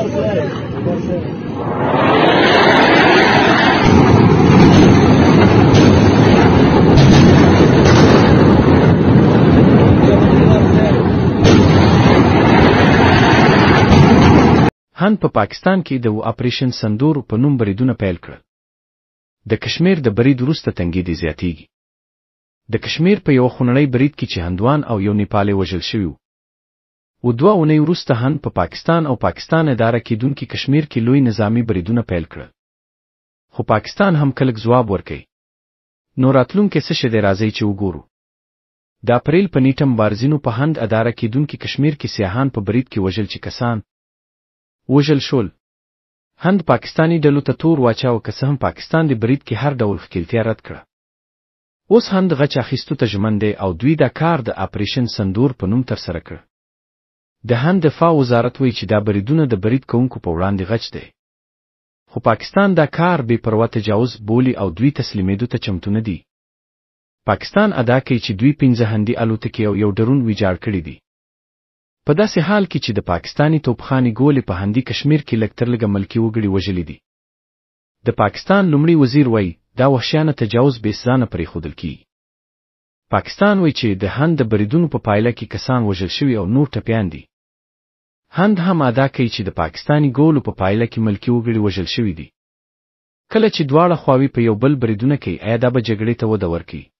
هند په پاکستان کې د اپریشن سندور په نوم بریدونه پیل کړل. د کشمیر د برید وروسته تنګې دې زیاتیږي. د کشمیر په یوه خونړی برید کې چې هندوان او یو نیپالی وژل شوي وو. و دوه اونۍ وروسته هند په پاکستان او پاکستان اداره کېدونکي کشمیر کې لوی نظامي بریدونه پیل کړل. خو پاکستان هم کلک ځواب ورکوي. نو راتلونکی څه شی دی راځئ چې وګورو. د اپریل په نیټه مبارزینو په هند اداره کېدونکي کشمیر کې سیاحان په برید کې وژل چې کسان وژل شول. هند پاکستاني ډلو ته تور واچاوه که څه هم پاکستان دې برید کې هر ډول ښکېلتیا رد کړه. اوس هند غچ اخیستو ته ژمن دی او دوی دا کار د اپریشن سندور په نوم ترسره کړ. د هند دفاع وزارت وایي چې دا بریدونه د برید کوونکو په وړاندې غچ دی. خو پاکستان دا کار بې پروا تجاوز بولي او دوی تسلیمېدو ته چمتو نه دي. پاکستان ادعا کوي چې دوی پنځه هندي الوتکې او یو ډرون ویجاړ کړي دي. په داسې حال کې چې د پاکستاني توپخانې ګولې په هندي کشمیر کې لږترلږه ملکي وګړي وژلي دي. د پاکستان لومړي وزیر وایي، دا وحشیانه تجاوز بې سزا نه پرېښودل کېږي. پاکستان وایي چې د هند د بریدونو په پایله کې کسان وژل شوي او نور ټپیان دي. هند هم ادعا کوي چې د پاکستاني ګولو په پایله کې ملکي وګړي وژل شوي دي. کله چې دواړه خواوې په یو بل بریدونه کوي، ایا دا به جګړې ته وده ورکړي؟